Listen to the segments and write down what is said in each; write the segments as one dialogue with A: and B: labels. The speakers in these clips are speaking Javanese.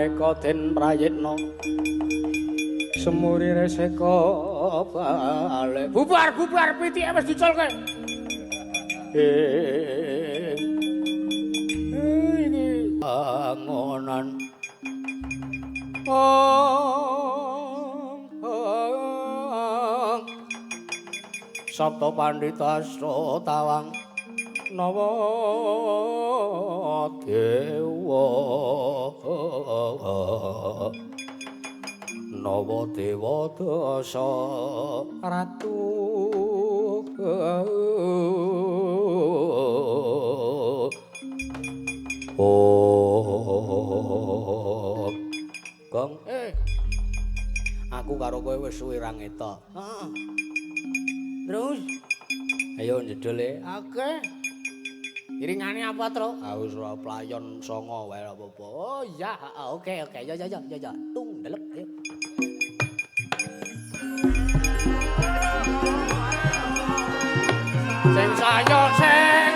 A: Mereka den prayitna semuri reseka balik. Bubar bubar pitike wis diculke. Iki bangunan. Sabta Pandita Sratawang Nawa Dewa Nawa Dewa Dasa Ratu. Oh Gong, aku karo kowe wis suwe ra ngetok. Heeh. Terus ayo njedhule. Oke. Iringane apa, Tru? Ah wis ora playon songo wae ora apa-apa. Oh iya, oke oke. Ya ya ya ya ya. Tung ndelep ayo. Sing saya sing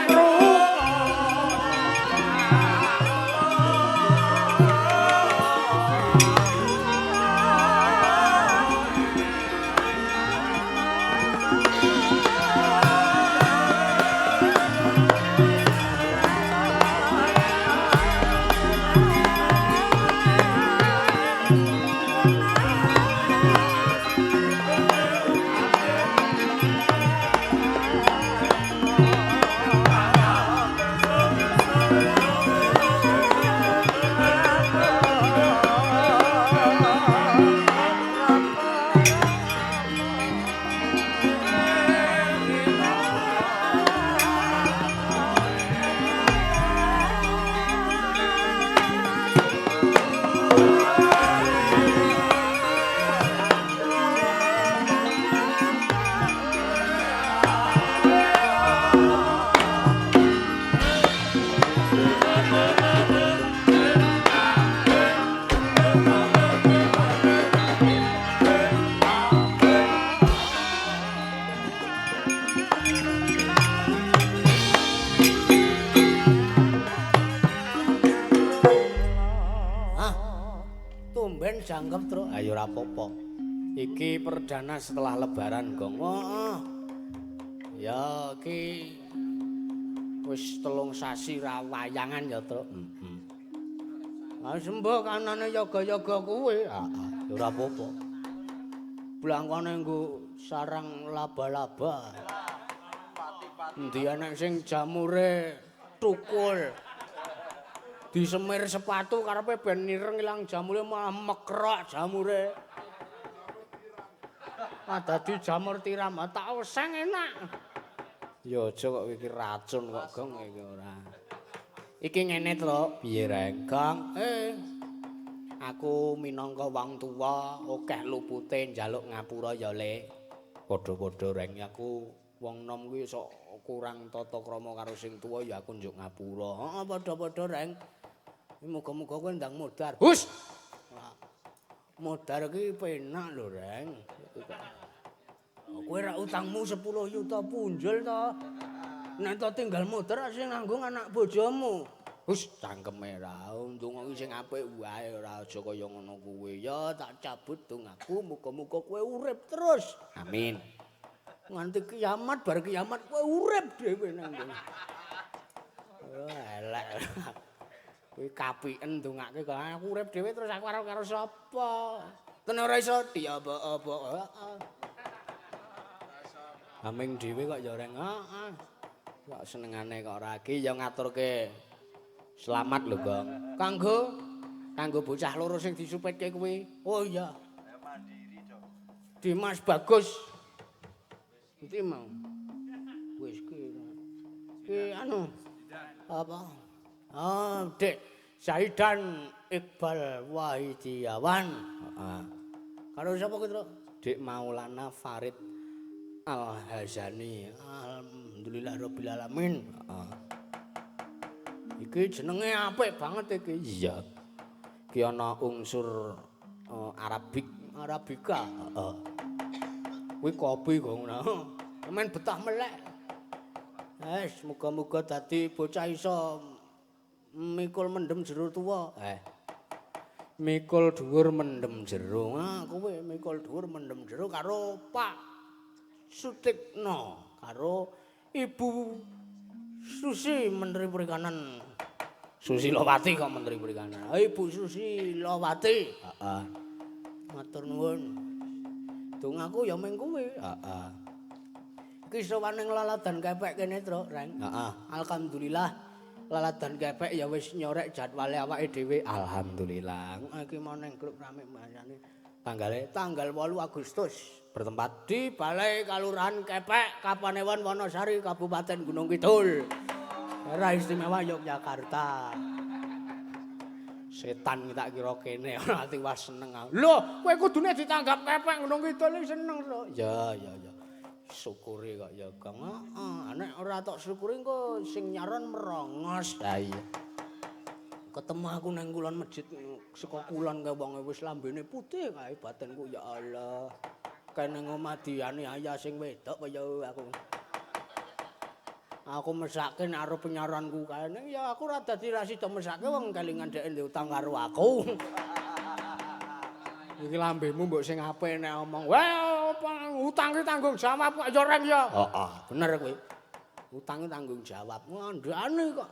A: jangkep, Tru. Ayo ora apa-apa. Iki perdana setelah lebaran, Gong. Heeh. Ya iki wis 3 sasi ra wayangan ya, Tru. Heeh. Ah sembuh kanane yoga-yoga kuwi. Heeh, ya ora apa-apa. Blangkone nggo sarang laba-laba. Endi enek sing jamure tukul. Disemir sepatu karepe ben ireng ilang jamure malah mekrok jamure. Ah dadi jamur tiram tak oseng enak. Ya aja kok iki racun kok Gong iki ora. Iki ngene Tru, piye Reng? Gong, aku minangka wong tuwa akeh lupute njaluk ngapura ya Le. Padha-padha Reng, aku wong nom kuwi sok kurang tata krama karo sing tuwa ya aku njuk ngapura. Heeh, padha-padha Reng. Muga-muga kowe ndang modar. Hus. Modar iki penak lho, Reng. Kowe ra utangmu 10 yuta punjul to. Nek to tinggal modar sing nanggung anak bojomu. Hus, cangkeme ra. Ndonga iki sing apik wae ora aja kaya ngono kuwi. Ya tak cabut dongaku, muga-muga kowe urip terus. Amin. Nganti kiamat bar kiamat kowe urip dhewe nang ngene. Elek. Kuwi kapiken ndongake kok aku urip dhewe terus aku arep karo sapa? Ten ora iso diapa-apa. Heeh. Aming dhewe kok ya Reng. Heeh. Kok senengane kok ora iki ya ngaturke selamat lho, Gong. Kanggo kanggo bocah loro sing disupetke kuwi. Oh iya. Mandiri, Cok. Dimas Bagus. Endi mau? Wis ki. Ki anu. Apa? Ah, Dek Zaidan Iqbal Wahidiawan. Heeh. Karo sapa kuwi, Tru? Dek Maulana Farid Al-Hazani. Alhamdulillah rabbil alamin. Heeh. Iki jenenge apik banget iki. Iya. Iki ana unsur Arabik, Arabika. Heeh. Kuwi kopi kok ngono. Men betah melek. Wes, muga-muga dadi bocah iso mikul mendem jero tuwa. Mikul dhuwur mendem jero. Ah, kowe mikul dhuwur mendem jero karo Pak Sutikno, karo Ibu Susi Menteri Perikanan. Susilowati kok Menteri Perikanan. Ibu Susilowati. Heeh. Matur nuwun. Dongaku ya mung kuwi. Heeh. Iki sowan ning Laladan Kepek kene, Truk, Reng. Heeh. Alhamdulillah. Laladan Kepek ya wis nyorek jadwale awake dhewe. Alhamdulillah. Iki mau ning grup rame bahasane. Tanggale tanggal 8 Agustus bertempat di Balai Kalurahan Kepek, Kapanewon Wonosari, Kabupaten Gunung Kidul. Daerah Istimewa Yogyakarta. Setan tak kira kene ora ati wah seneng aku. Lho, kowe kudune ditanggap Kepek Gunung Kidul iki seneng lho. Ya, ya, ya. Syukuri kok ya, Kang. Heeh, nek ora tok syukuri engko sing nyaron merongos. Ha iya. Ketemu aku nang kulon masjid saka kulon kae wonge wis lambene putih kae batinku ya Allah. Kene omah dianiaya sing wedok kaya aku. Aku mesake nek arep penyaranku kae ning ya aku ora dadi ra sida mesake wong kelingan dhek ndek utang karo aku. Iki lambemu mbok sing apik nek omong. Wah, utang ki tanggung jawab kok ya Reng ya. Heeh, bener kuwi. Utang ki tanggung jawab. Ngandhane kok.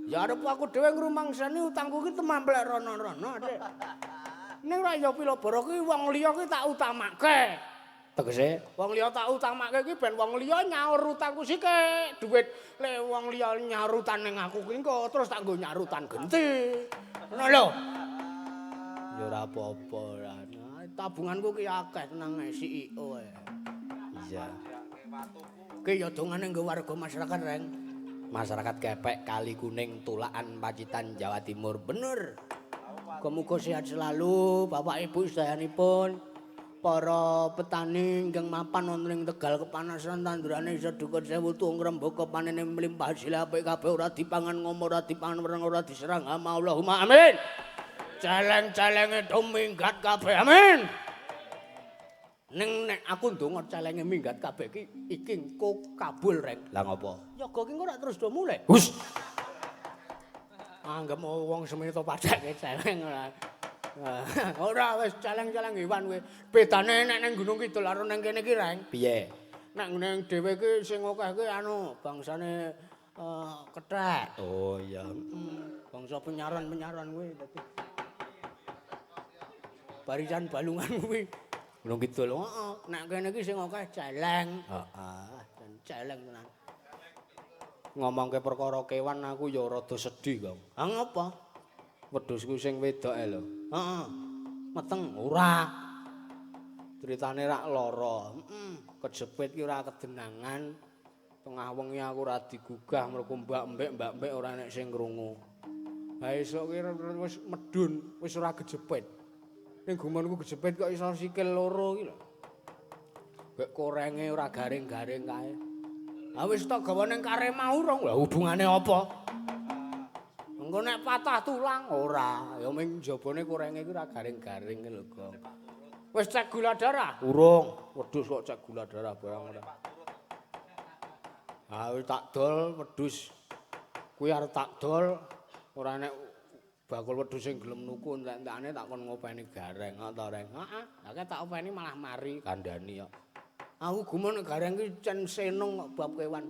A: Ya arep aku dhewe ngrumangsani utangku ki temamplek rono-rono, Dik. Ning ra ya pilabara ki wong liya ki tak utamake. Tegese wong liya tak utamake ki ben wong liya nyaur utangku sithik. Duit le wong liya nyaur utang ning aku ki engko terus tak nggo nyaur utang genti. Ngono lho. Ya ora apa-apa lah. Tabunganku ki akeh tenang ae CEO ae. Iya. Ki ya dongane nggo warga masyarakat, Reng. Masyarakat Kepek, Kali Kuning, Tulakan, Pacitan, Jawa Timur. Bener. Muga-muga sehat selalu Bapak Ibu sedayanipun. Para petani ingkang mapan wonten ing Tegal kepanasan tandurane iso dukun sewu tuung rembaka panene mlimpah hasil apik kabeh ora dipangan ngomo ora dipangan wereng ora diserang hama. Allahumma amin. Celeng-celenge do minggat kabeh amin. Ning nek aku ndonga celenge minggat kabeh iki iki engko kabul Reng. Lah ngopo? Yoga ki engko ora terus do mulih. Hus. Anggep wong semene to padake celeng ora. Ora wis celeng-celeng hewan kuwi. Bedane nek ning Gunung Kidul karo ning kene iki Reng. Piye? Nek ning dhewe iki sing akeh ki anu bangsane kethek. Oh iya. Bangsa penyaran-penyaran kuwi dadi barisan balungan kuwi. Gunung Kidul. Heeh, nek kene iki sing akeh celeng. Heeh, jan celeng tenan. Ngomongke perkara kewan aku ya rada sedih, Kang. Ha ngopo? Wedhusku sing wedoke lho. Heeh. Meteng ora. Critane rak lara. Heeh, kejepit ki ora kedenangan. Tengah wengi aku ora digugah mergo mbak-mbek ora nek sing ngrungu. Ha esuk ki wis medun, wis ora kejepit. Ning gumonku kejepit kok iso sikil loro ki lho. Gek korenge ora garing-garing kae. Ha wis tok gawa ning Karema urung. Lah hubungane apa? Engko nek patah tulang ora, ya ming njabane korenge ki ora garing-garing ki lho, Gong. Wis cek gula darah? Urung. Wedhus kok cek gula darah barang ora. Ha wis tak dol wedhus. Kuwi arep tak dol ora nek bakul wedhus sing gelem nuku entek-entekane tak kon ngopeni gareng, ngono ta, Reng? Heeh. Lah tak openi malah mari kandhani kok. Aku gumun gareng ki cen seneng kok bab kewan.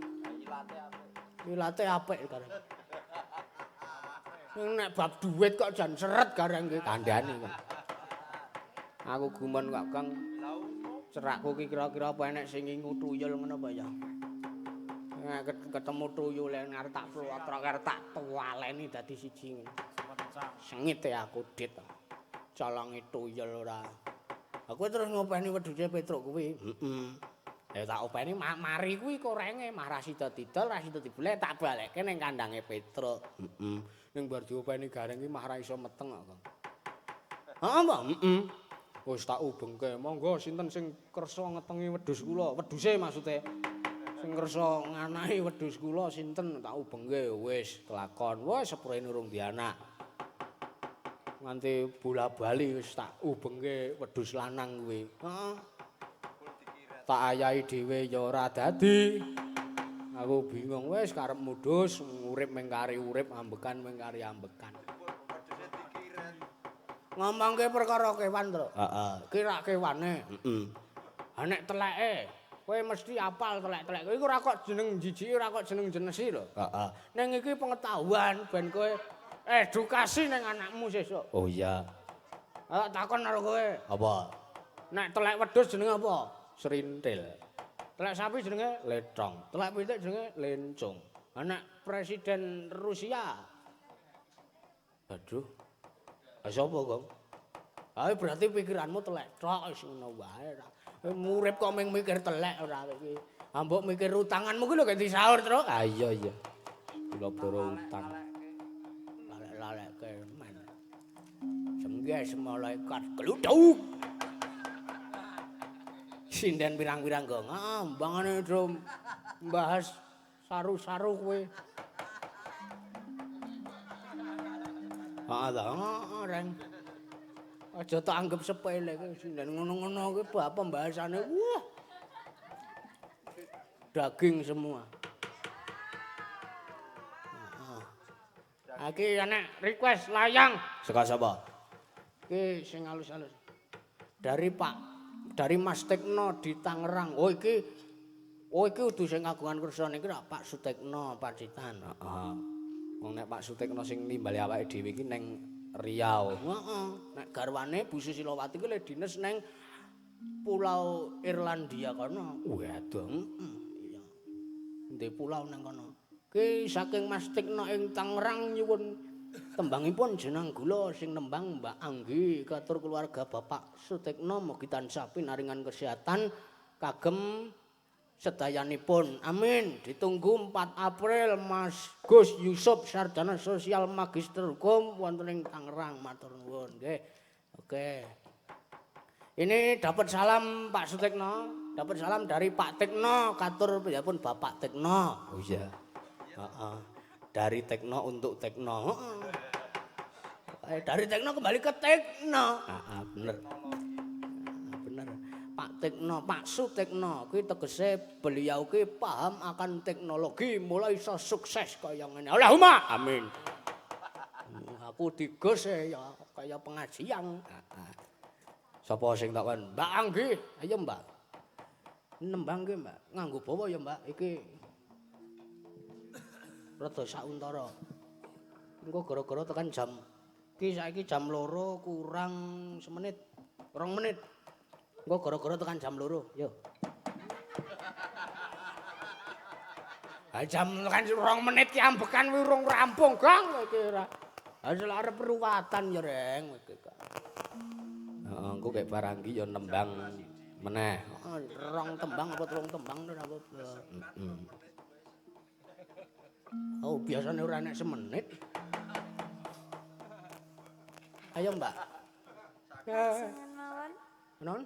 A: Ilate apik. Ilate apik gareng. Nek bab duit kok jan seret gareng ki kandhani kok. Aku gumun kok, Kang. Cerakku ki kira-kira apa enek sing ngingu tuyul ngono apa ya? Nek ketemu tuyule arep tak plotrok arep tak tuwaleni dadi siji ngene. Sengit ya aku dit. Colongi tuyul ora. Aku terus ngopeni wedhuse Petruk kuwi. Heeh. Ya tak openi mari kuwi korenge mah ra sida didol, ra sida dibeleh tak balekke ning kandange Petruk. Heeh. Ning bar diopeni gareng ki mah ra iso meteng kok, Kang. Heeh, Mbak. Heeh. Wis tak ubengke. Monggo sinten sing kersa ngetengi wedhus kula? Wedhuse maksude. Sing kersa nganahi wedhus kula sinten tak ubengke wis kelakon. Wis seprene urung dianak. Nganti bola-bali wis tak ubengke wedhus lanang kuwi. Heeh. Tak ayahi dhewe ya ora dadi. Aku bingung wis karep mudhus, urip mung kari urip, ambekan mung kari ambekan. Ngomongke perkara kewan, Tru. Heeh. Iki rak kewane. Heeh. Ha nek teleke, kowe mesti apal telek-telek. Iku ora kok jeneng jijiki, ora kok jeneng jenesi lho. Heeh. Ning iki pengetahuan ben kowe edukasi ning anakmu sesuk. Oh iya. Ha takon karo kowe. Apa? Nek telek wedhus jenenge apa? Srintil. Telek sapi jenenge letong. Telek pitik jenenge lencung. Ha nek presiden Rusia. Aduh. Ha sapa, Gong? Ha berarti pikiranmu telek tok wis ngono wae ora. Urip kok mung mikir telek ora iki. Ha mbok mikir utanganmu ki lho gek disaur, Truk. Ha iya iya. Kula boro utang. Lalek-lalekke men. Jengges malaikat gluduk. Sinden pirang-pirang, Gong. Ah, mbangane do mbahas saru-saru kowe. Heeh ta, heeh, Reng. Aja tak anggap sepele kuwi sinden ngono-ngono kuwi bab pembahasannya. Wah. Daging semua. Heeh. Iki enek request layang. Saka sapa? Iki sing halus-halus. Dari Pak, dari Mas Tekno di Tangerang. Oh iki udu sing kagungan kersa niki rak Pak Sutekno Pacitan. Heeh. Wong nek Pak Sutekno sing nimbali awake dhewe iki neng Riau. Heeh. Nek garwane Bu Susilowati ki le dines neng Pulau Irlandia kono. Waduh. Heeh. Iya. Ndek pulau nang kono. Ki saking Mas Tekno ing Tangerang nyuwun tembangipun jenang gula sing nembang Mbak Anggi katur keluarga Bapak Sutekno mugi tansah pinaringan kesehatan kagem sedayanipun. Amin. Ditunggu 4 April Mas Gus Yusuf Sarjana Sosial Magister Hukum wonten ing Tangerang. Matur nuwun nggih. Oke. Ini dapat salam Pak Sutekno, dapat salam dari Pak Tekno katur pun Bapak Tekno. Oh iya. Heeh. Dari Tekno untuk Tekno. Heeh. Dari Tekno kembali ke Tekno. Heeh, bener. Bener. Pak Tekno, Pak Sutekno kuwi tegese beliau kuwi paham akan teknologi mulai iso sukses kaya ngene. Allahumma amin. Aku digus ya kaya pengajian. Sapa sing takon? Mbak Anggi. Ayo Mbak. Nembang ki Mbak, nganggo bawa ya Mbak iki. Rada sauntara. Engko gara-gara tekan jam iki saiki jam 2 kurang semenit, 2 menit. Engko gara-gara tekan jam 2, yo. Ha jam tekan 2 menit ki ambekan kuwi urung rampung, Gang iki ora. Ha arep ruwatan ya, Reng iki. Heeh, engko kek barang iki ya nembang meneh. Heeh, 2 tembang apa 3 tembang ora apa-apa. Heeh. Oh, biasane ora nek semenit. Ayo, Mbak. Non?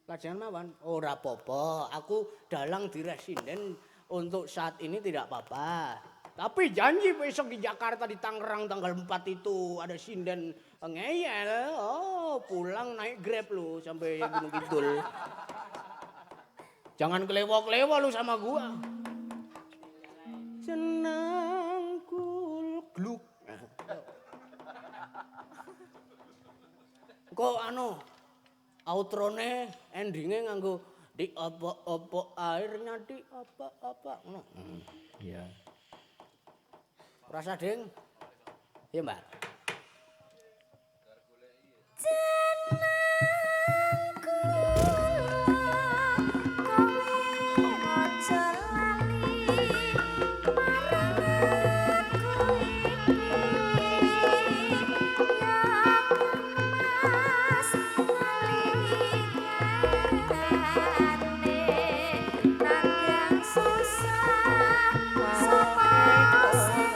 A: Lajengan mawon. Ora apa-apa, aku dalang diresinden untuk saat ini tidak apa-apa. Tapi janji besok di Jakarta di Tangerang tanggal 4 itu ada sinden ngeyel. Oh, pulang naik Grab lu sampai Gunung Kidul. Jangan kelewo-kelewo lu sama gua. Jenang kul gluk. Kok anu outrone endinge nganggo di apa-apa airnya di apa-apa ngono. Iya. Rasa ding. Iya, Mbak.
B: Jenang kula kowe aja lali marang aku iki ya Mas nalikane nanggang susah sapa sing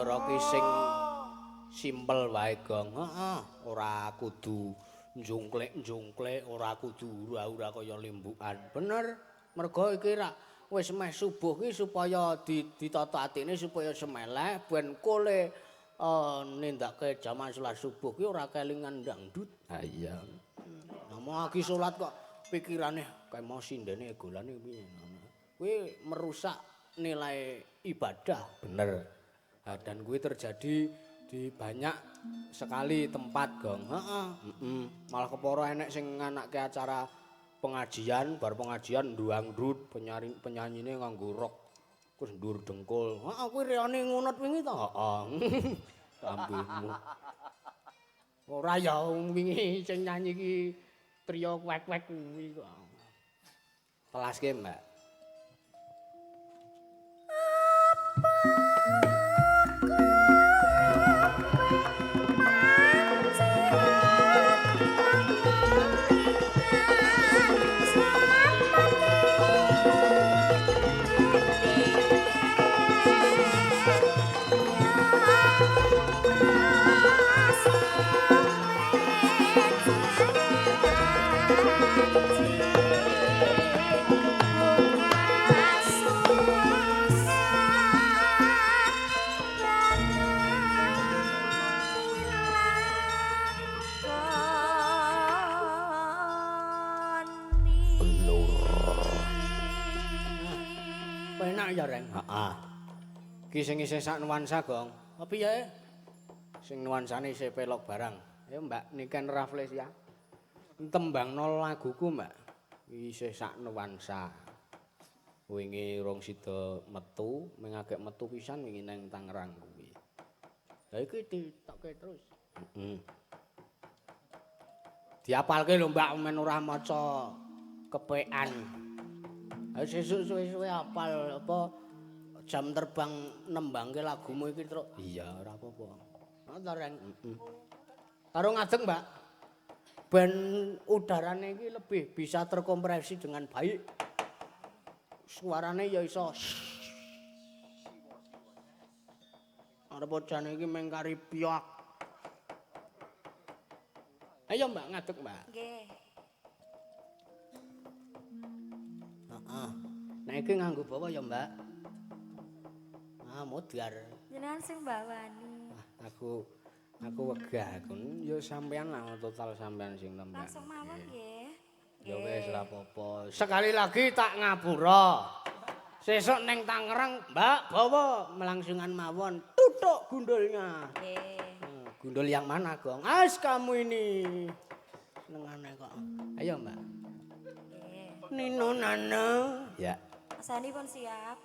A: Anggara ki sing simpel wae, Gong. Heeh, ora kudu njungklik-njungklik, ora kudu ura-ura kaya limbukan. Bener. Mergo iki rak wis meh subuh ki supaya ditata atine supaya semeleh ben kole nindakake jamaah salat subuh ki ora kelingan dangdut. Ha iya. Nah, lagi salat kok pikirane kae mau sindene golane piye ngono. Kuwi merusak nilai ibadah, bener. Ha, dan kuwi terjadi di banyak sekali tempat, Gong. Heeh, heeh. Malah kepara enek sing nganake acara pengajian, bar pengajian ndangdut, penyanyine nganggo rok terus ndur dengkul. Heeh, kuwi reone ngunut wingi to? Heeh. Lambemu. Ora ya wingi sing nyanyi ki trio kwek-kwek kuwi kok. Telaske, Mbak. Penak ya, Reng? Heeh. Ki sing isih sak nuansa, Gong. Apa piye? Sing nuansane isih pelok barang. Ayo, Mbak, Niken Raflesia. Tembangno laguku, Mbak. Isih sak nuansa. Wingi rong sida metu, ming agek metu pisan wingi nang Tangerang kuwi. Lah iki ditokke terus. Heeh. Diapalke lho, Mbak, men ora maca kepekan. Ayo sesuk suwe-suwe apal apa jam terbang nembangke lagumu iki, Truk. Iya, ora apa-apa. Ngono, Reng. Heeh. Karo ngadeg, Mbak. Ben udarane iki lebih bisa terkompresi dengan baik. Suarane ya iso. Arep jane iki mung kari piak. Ayo, Mbak, ngadeg, Mbak.
B: Nggih.
A: Heeh. Nah iki nganggo bawa ya, Mbak. Ah, modar.
B: Jenengan sing bawani.
A: Wah, aku wegah aku. Ya sampean lah total sampean sing nembang.
B: Langsung mawon nggih.
A: Ya wis ora apa-apa. Sekali lagi tak ngapura. Sesuk ning Tangerang, Mbak, bawa melangsungan mawon. Tutuk gundulnya.
B: Nggih.
A: Gundul yang mana, Gong? As kamu ini. Senengane kok. Ayo, Mbak.
B: Nggih.
A: Nino nana. Ya.
B: Mas Hani pun siap.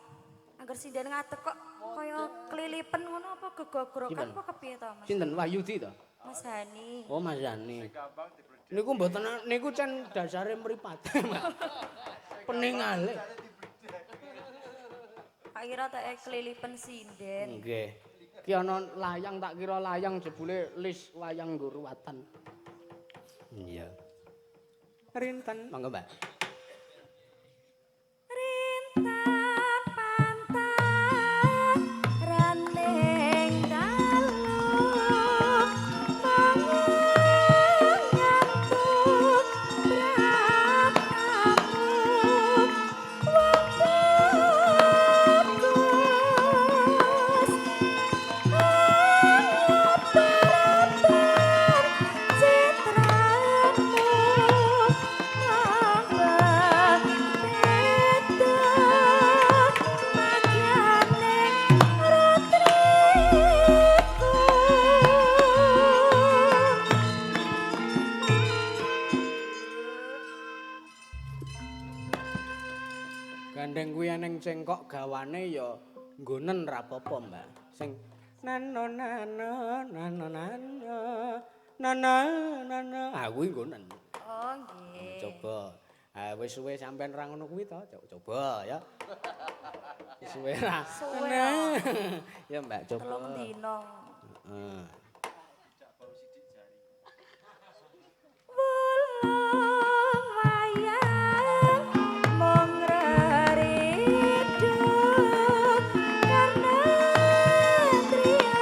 B: Angger sinden ngadeg kok kaya klilipen ngono apa gegogrokan apa kepiye to, Mas?
A: Sinten Wahyudi to?
B: Mas Hani.
A: Oh, Mas Hani. Niku mboten niku cen dasare mripate, Mbak. Peningale.
B: Tak kira tek klilipen sinden.
A: Nggih. Ki ana layang tak kira layang jebule lis wayang nggo ruwatan. Iya. Rinten, monggo, Mbak.
B: Rinten pantan raning dalu mangun bratamu wong bagus abar citramu nambah beda madyaning ratriku.
A: Gandeng kuwi eneng cengkok gawane ya nggonen ra apa-apa, Mbak. Sing nano nano nano nano nano nano. Ah kuwi nggonen.
B: Oh nggih.
A: Coba. Ah wis suwe sampean ra ngono kuwi to, coba ya. Wis suwe ra.
B: Suwe.
A: Ya Mbak, coba.
B: Telung dino.
A: Heeh.
B: Wulung wayang mung reridu karena triya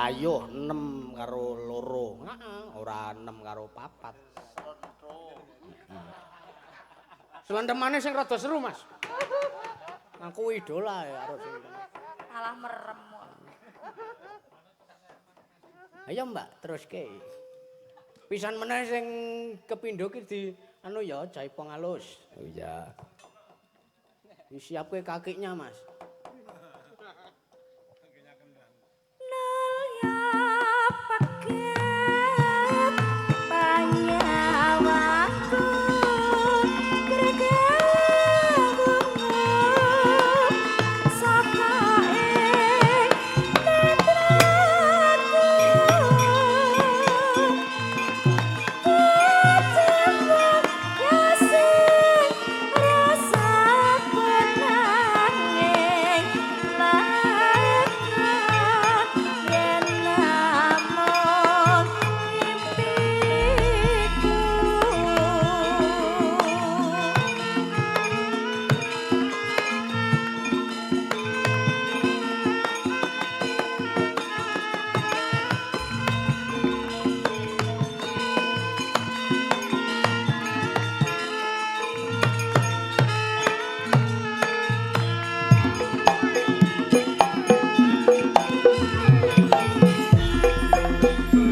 A: Payuh 6 karo 2. Heeh, ora 6 karo 4. Selentemane sing rada seru, Mas. Aku idola ya karo sing.
B: Alah merem kok.
A: Ayo, Mbak, teruske. Pisan meneh sing kepindho ki di anu ya jaipong alus. Oh iya. Disiapke kakinya, Mas.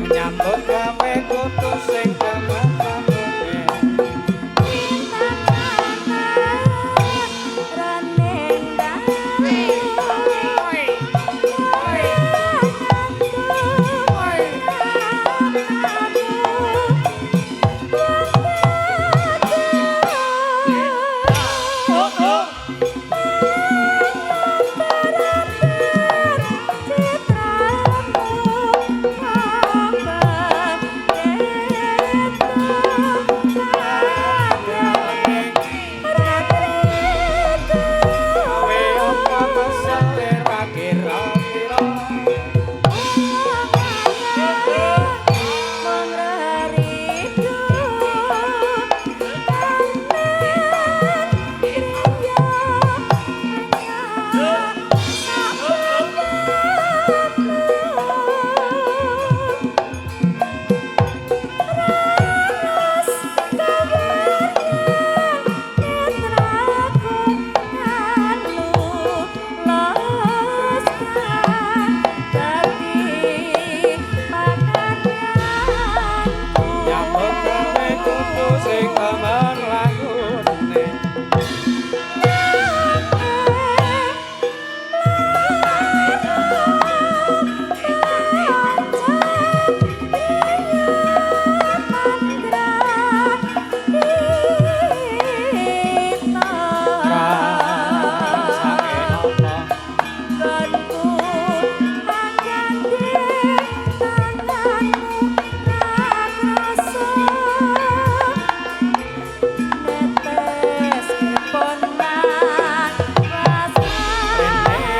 C: Nyambut gawe kutu sing temen-temene. Kowe apa mesele ra kira-kira. Nyambut gawe kutu sing temen lakune. Rasake apa? Rene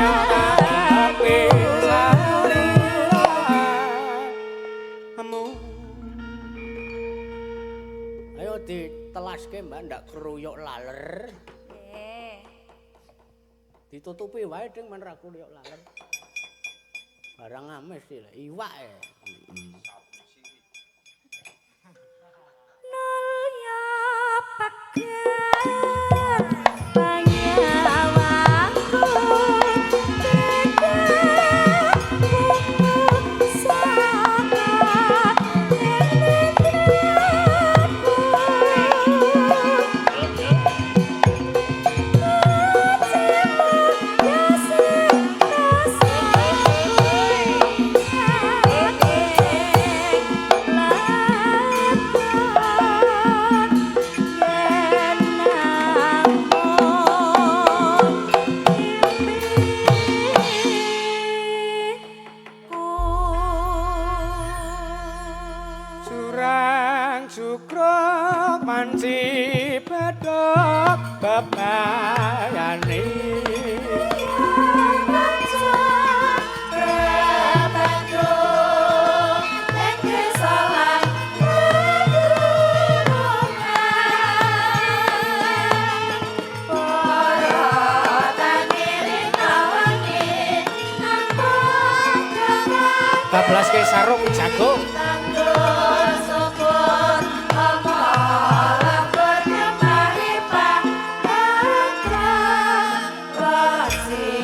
C: ora tapi saliramu.
A: Ayo ditelaske, Mbak, ndak kruyuk laler. Ditutupi wae ding men ra kruyuk laler. Barang amis iki lho, iwak e.
C: Surang cukruk manci bedhok bebayani.
A: Kebablaske sarung jagung.
B: Tandur syukur apa lebur kemari pangagang pasinawi.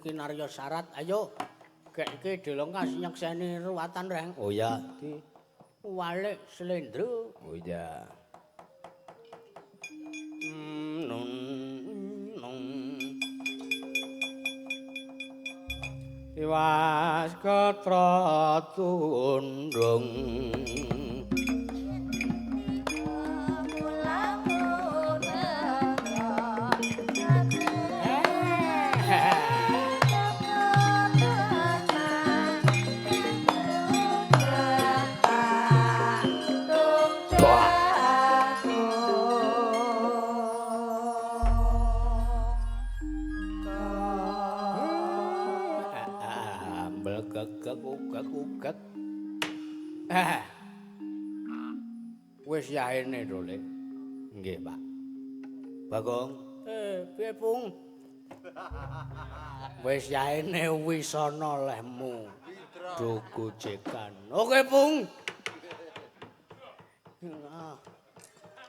A: Kinarya syarat, ayo gek iki dilongkas nyekseni ruwatan reng. Oh iya, di walik slendro. Oh iya. Nun nung. Tiwas ketra tundung. Wis yaene to, Le. Nggih, Pak. Bagong, piye, Pung? Wis yaene wisana lehmu. Do gojekan. Oke, Pung.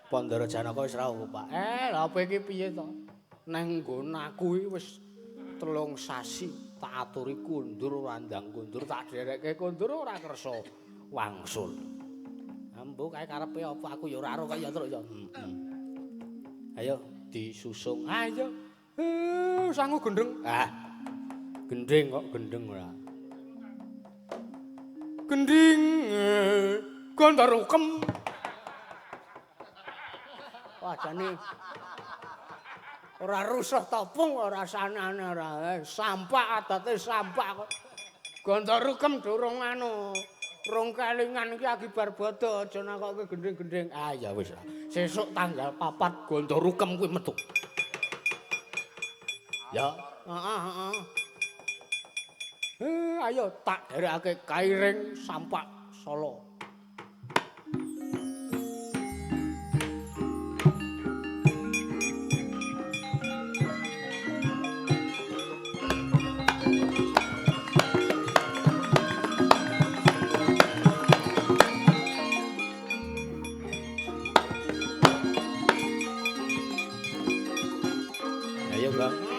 A: Pandara Janaka wis rawuh, Pak. Lha apa iki piye to? Nang nggon aku iki wis 3 sasi tak aturi kundur randang kundur tak dherekke kundur ora kersa wangsul. Ambo kae karepe apa aku ya ora ero kok ya truk ya. Ayo disusung. Ayo.
C: Sangu gendeng.
A: Ah. Gendeng kok gendeng ora.
C: Gending gondorukem.
A: Wah jane ora rusuh topung ora rasane ora. Sampak adate sampak kok. Gondorukem durung anu. Rong kelingan iki akibar bodho aja nakokke gending-gending. Ah ya wis lah. Sesuk tanggal 4 gondorukem kuwi metu. Ya, heeh heeh. Ayo tak derekake kairing sampak Solo. Ayo, Bang.